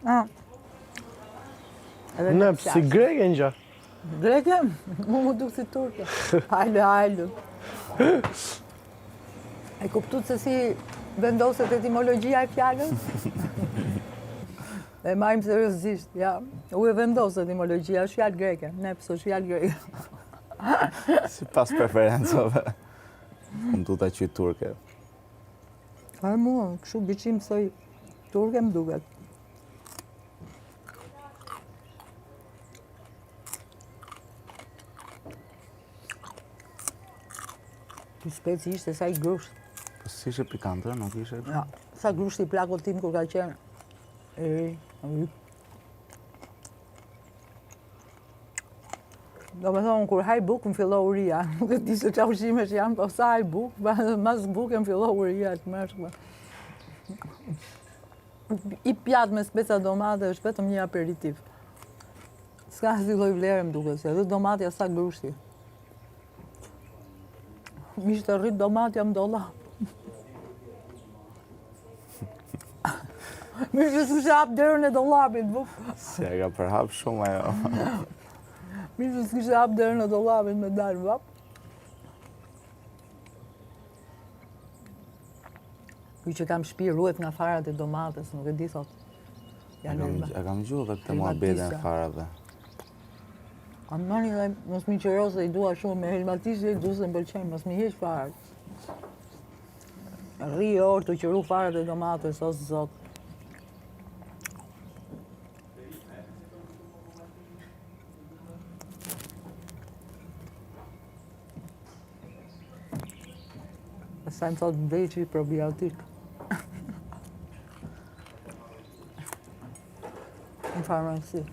Ah. Edhe Neps, si greke ngjan. Greke? Mu m'u duk si turke. Hajde, hajde. E kuptut se si vendoset etimologjia e fjalës? E marrim seriozisht, ja. U e vendos etimologjia, është fjalë greke. Neps, është fjalë greke. Sipas preferencave. Unë du ta quaj turke. A mua, kështu biçim soj turke më duket. Ky speci ishte sa i grusht. Po si ishte pikante, nuk ishte? Ja, sa grushti i plakut tim kur ka qenë. E, e, Domethënë, kur haj bukë, më fillon uria. Nuk e di se ça ushqimesh janë, po sa haj bukë, mas buke më fillon uria të mërshme. I pjatë me speca domate është vetëm një aperitiv. S'ka asnjë lloj vlere më duket, se edhe domatja sa grushti. M'ishte rrit domatja në dollap. Mirë që s'kishe hap derën e dollapit, buk. Si e ka përhap shumë ajo. Mirë që s'kishe hap derën e dollapit me dalë, vap. Ky që kam shpi ruhet nga farat e domates, nuk e di thot. Ja, e kam dëgju dhe këtë muhabetin e farave. A më mëni dhe mos m'i qëro se i dua shumë, me helmatisë i du se më pëlqen, mos m'i heq farat. Rri orë tu qëru farat e domates, o zot. Pastaj më thotë veçi probiotik. Në farmaci.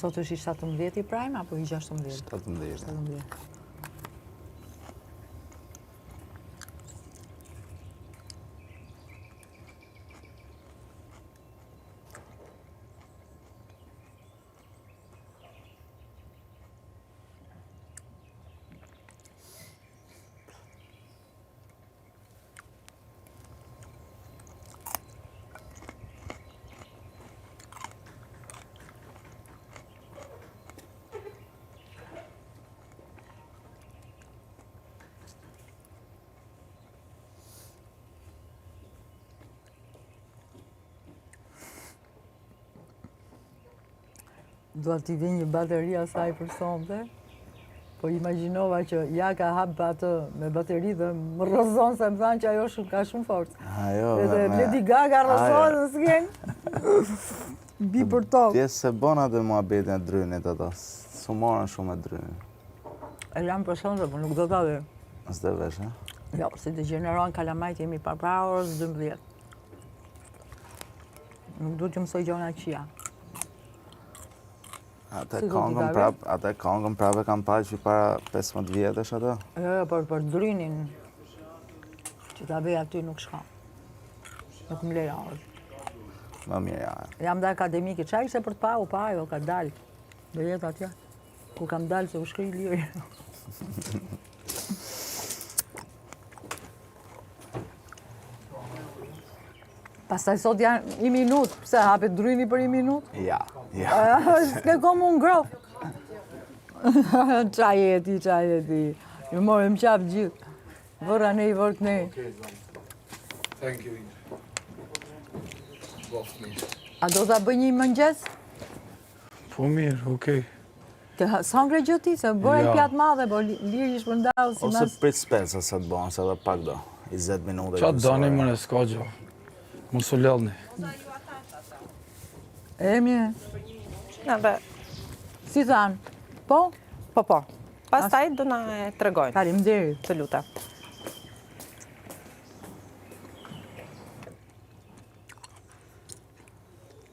Sot është i 17 i Prime apo i 16? 17. 17. Dua t'i vë një bateri asaj për sonte, po imagjinova që ja ka hap atë me bateri dhe më rrëzon se më thanë që ajo shumë, ka shumë forcë. Ajo, Dhe Lady Gaga rrëzon në skenë, bi për tokë. Dje s'e bon atë muhabetin e drynit ato, s'u morën shumë me drynin. E lamë për sonte, po nuk do ta vë. S'do vesh, ha? Jo, si të gjenerohen kalamajt jemi para orës 12. Nuk du të mësoj gjona qia. Atë kongën prap, atë kongën prap e kam pa që para 15 vjetësh atë. Jo, jo, por për drynin që ta vej aty nuk shkon. Nuk më lejohet. Më mirë, ja. Jam dhe akademike, ça ishte për të pa, u pa, jo, ka dalë. Do jetë atje. Ku kam dalë se u shkri liri. Pastaj sot janë i minut, pse hapet dryni për i minut? Ja, ja. S'ke kohë m'u ngroh. Ça je ti, ça je ti. Ju morëm qafë gjithë. Vërra ne i vërët ne. Thank you. A do ta bëj një mëngjes? Po mirë, okej. Të s'hëngre gjë ti, se bëra një pjatë madhe, po liri i shpërndau si mas... Ose prit speca sa të bëhen, se edhe pak do, 20 minuta. Ça doni more, s'ka gjë, mos u lodhni. E mirë. Na be. Si thanë? Po? Po, po. Pastaj do na e tregojnë. Faleminderit. Të lutem.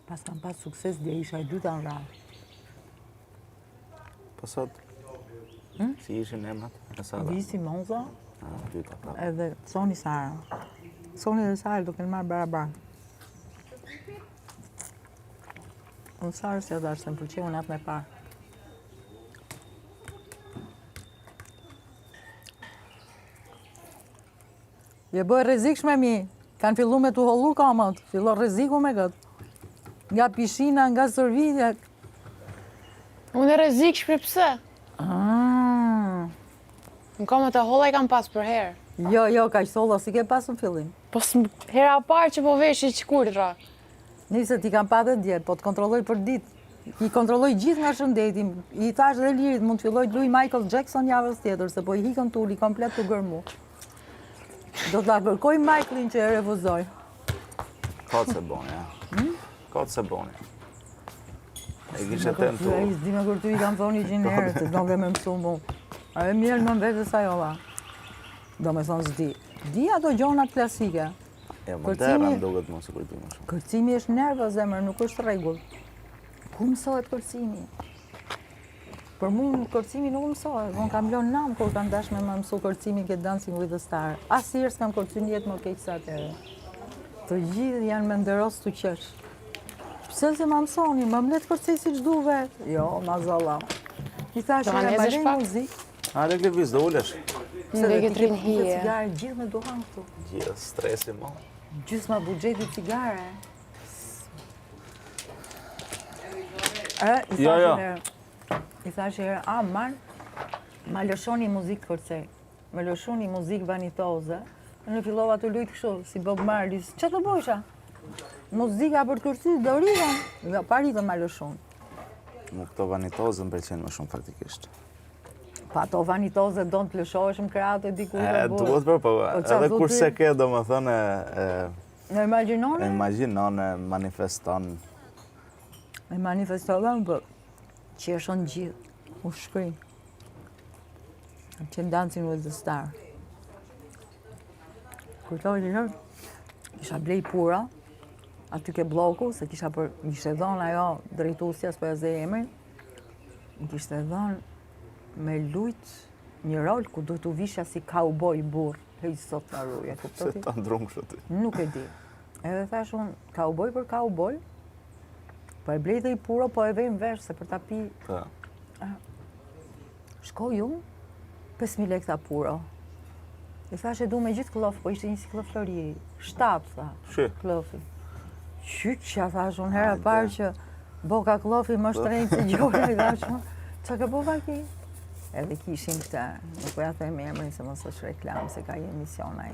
Pas kam pas sukses dje isha e dyta në radhë. Po sot, hm? si ishin emrat? Visi, Monza. Dyta, prapë. Edhe Soni Sara. Soni dhe Sara do kenë marrë barabar. Unë Sarës ia dhashë se më pëlqeu natën e parë. Je bërë rrezikshme mi, kanë fillu me t'u hollu kamët, fillo rreziku me këtë. Nga pishina, nga stërvitja. Unë e rrezikshme pse? Ah. Unë kamët e holla i kam pas përherë. Jo, jo, kaq të holla s'i ke pas në fillim. Po hera e parë që po veshi të shkurtra. Nëse t'i kam pa dhe dje, po të kontrolloj për ditë. I kontrolloj gjithë nga shëndeti, i thash dhe Lirit, mund të filloj të luj Michael Jackson javës tjetër, se po i hikën tuli komplet të gërmu. Do t'la kërkoj Michaelin që e refuzoj. Kot se boni, ja. Hmm? Kot se boni. E kishe të në tu. E s'di me kërty i kam thonë i gjinë herë, të do dhe me mësu mu. A e mirë më në vetë sa jo, Do me thonë s'di. Di ato gjonat klasike. E, më duket mos e kujtoj më shumë. Kërcimi është nerva, zemër, nuk është rregull. Ku mësohet kërcimi? Për mu kërcimi nuk mësohet. Unë kam lënë nam kur kam dash me më mësu kërcimin këtë Dancing with the Star. Asnjëherë s'kam kërcy në jetë më keq sa atëherë. Të gjithë janë me nderos të qesh. Pse se ma mësoni, më më le të kërcej si që du vetë. Jo, ma zalla. I thashë, ma lej muzikë. Hajde Klevis, do ulesh. Pse dhe ti ke hije. Cigare gjithë me duhan këtu. Gjithë, stresi mo. Gjysma buxheti cigare. E, i jo, jo. I thashë herë, a, man, ma lëshoni muzikë kërcej, më lëshoni muzikë vanitoze, në fillova të lujtë kështu, si Bob Marley, që të bojsha? Muzika për të kërcy, do ritëm, jo, pa ritëm ma lëshun. Mu këto vanitoze më pëlqejnë më shumë faktikisht. Pa ato vanitoze do të lëshohesh në krahët e dikujt e duhet për, po, po edhe kur s'e ke, do më thënë, e... E imagjinon? E imagjinon, e manifeston. E manifeston, po, qeshën gjithë, u shkrin. Që në Dancing with the Star. Kujtoj një herë, kisha blej pura, aty ke blloku, se kisha për, më kishte dhonë ajo drejtusja, s'po ja zë emrin, më kishte dhonë me lujt një rol ku duhet të visha si cowboy burr, hej sot në ruje, kuptoj ti? Se ta ndrunë kështu ti? Nuk e di. Edhe thash unë, cowboy për cowboy, po e blej dhe i puro, po e vejmë vesh, se për ta pi... Po. Shkoj unë, 5.000 lekë tha puro. I thash e du me gjithë kllof, po ishte një si kllof floriri. 7, tha, kllofi. Qyqa, thash unë, hera parë që boka kllofi më shtrenjtë se gjora, i thash unë. Qa ka bo vaki? Edhe kishim këtë, nuk po ja them emrin se mos është reklamë, se ka një emision ai.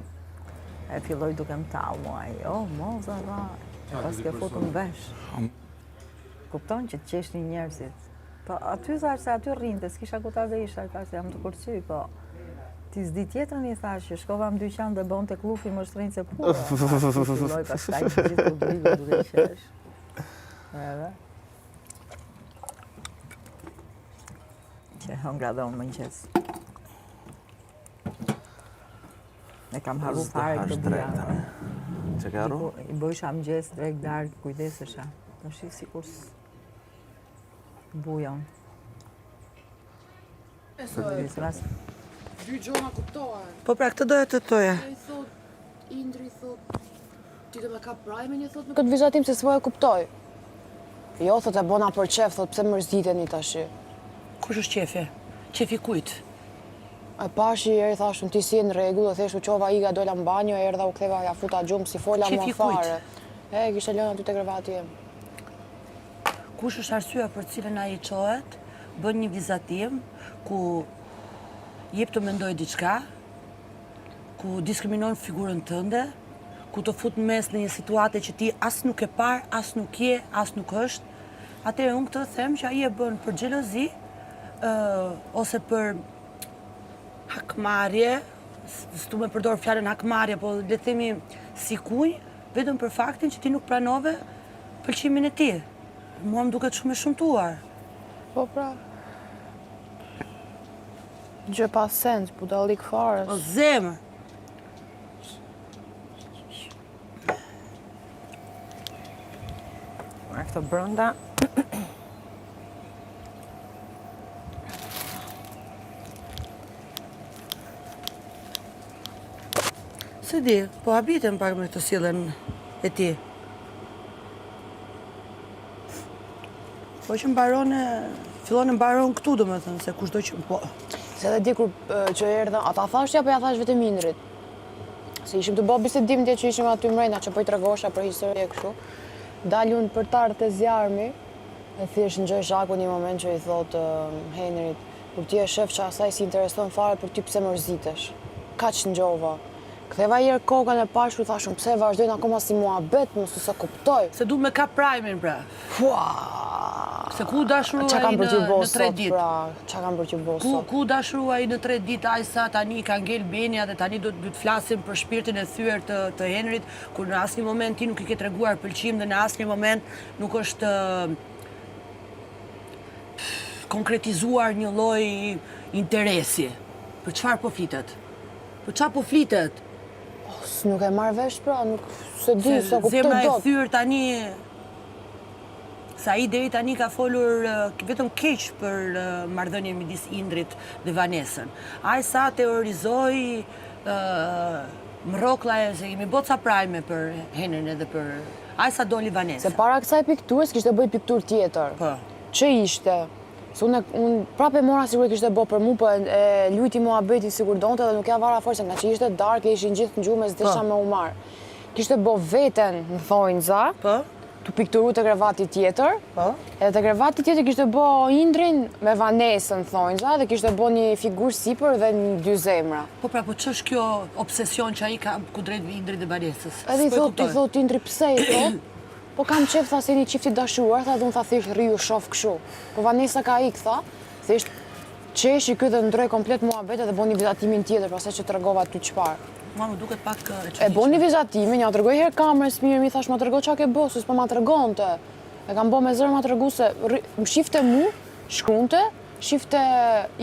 E filloi duke më tallë mua ai, oh, moza, tha, pas ke futur në vesh. Kupton që të qeshni njerëzit. Po aty thash se aty rrinte, s'kisha ku ta veshja, thash se jam tu kërcy, po ti s'di tjetrën i thash që shkova në dyqan dhe bonte kllufi më shtrenjtë se puro. Filloi pastaj gjithë publiku duke qesh. Edhe. Që hëngra dhe unë mëngjes. E kam harru fare këtë bujavë. Që ke harru? I bojsha mëngjes, drekë, darkë, kujdesesha. Tashi sikur bujon. Dy gjona kuptohen. Po pra, këtë doja të thoja. Ai thot, Indri thot, ti do me kap prajme një thot me këtë vizatim se s'po e kuptoj. Jo, thot e bona për qef, thot pse mërziteni tashi. Kush është qefi? Qefi kujt? E pash i eri thash unë ti si je në rregull, e thjesht u çova ika dola në banjo, erdha u ktheva ja futa gjumë s'i fola më Qefi kujt? fare. E kishte lënë aty te krevati im. Kush është arsyeja për të cilën ai çohet, bën një vizatim ku jep të mendoj diçka, ku diskriminon figurën tënde, ku të fut në mes në një situate që ti as nuk e parë, as nuk je, as nuk është. Atëherë unë këtë them që ai e bën për xhelozi, ose për hakmarrje, s'du me përdor fjalën hakmarrje, po le të themi si kunj, vetëm për faktin që ti nuk pranove pëlqimin e tij. Mua më duket shumë e shëmtuar. Po pra. Gjë pa sens, budallik fare. O zemër. Marr këto brenda. S'e di, po habitem pak me këtë sjelljen e tij. Po që mbaron e, fillon e mbaron këtu domethënë, se kushdo që po. Se edhe dje kur që erdha, a ta thash ti apo ja thash vetëm Indrit? Se ishim tu bo bisedim dje që ishim aty mrena, që po i tregosha për histori e kështu. Dal unë për t'ardhë te zjarmi, e thjesht ngjoj Zhaku një moment që i thotë Henrit, Kur ti e shef që asaj s'i intereson fare për ty pse mërzitesh. Kaq ngjova. Ktheva një herë kokën e pashë ku thashë unë pse e vazhdojnë akoma si muhabet mo se s'e kuptoj. Se du me kap prajmin pra. Huaa. Se ku u dashurua Ça ai kam për t'ju në bo në tre sot ditë? pra, ça kam për t'ju bo Ku sot. ku u dashurua ai në tre ditë aq sa tani ka ngel Benia dhe tani do të flasim për shpirtin e thyer të të Henrit, kur në asnjë moment ti nuk i ke treguar pëlqim dhe në asnjë moment nuk është konkretizuar një lloj interesi. Për çfarë po flitet? Për çfarë po flitet? Nuk e marr vesh pra, nuk s'e di, s'e kuptoj Zemra e dot. thyer tani se ai deri tani ka folur vetëm keq për marrëdhënien midis Indrit dhe Vanesën. Ai sa teorizoi Mrroklla e se kemi bo ca prajme për Henrin edhe për Ai sa doli Vanesa. Se para kësaj pikturës kishte bërë pikturë tjetër. Po. Që ishte? Se unë unë prapë e mora sikur e kishte bo për mu, po e, e lujti muhabetin sikur donte dhe nuk ja vara fort se nga që ishte darkë e ishin gjithë në gjumë e s'desha Po. me u marr. Kishte bo veten në thonjza. Po. Tu pikturu te krevati tjetër. Po. Edhe te krevati tjetër kishte bo Indrin me Vanesën thonjza dhe kishte bo një figurë sipër dhe një dy zemra. Po pra, po ç'është kjo obsesion që ai ka kundrejt Indrit dhe Vanesës? Edhe i S'po e thotë, i kuptoj. thotë Indri pse i thotë? Po kam qef tha se jeni çift i dashuruar, tha dhe unë tha thjesht rri ju shof kështu. Po Vanesa ka ik tha, thjesht qeshi ky dhe ndroi komplet muhabetet dhe boni vizatimin tjetër, pastaj që tregova ty çfarë. Mua më duket pak e çuditshme. E boni vizatimin, ja tregoj herë kamerës mirë, mi thash ma trego ça ke bo, se s'po ma tregonte. E kam bo me zër ma tregu se më shifte mu, shkrunte, shifte.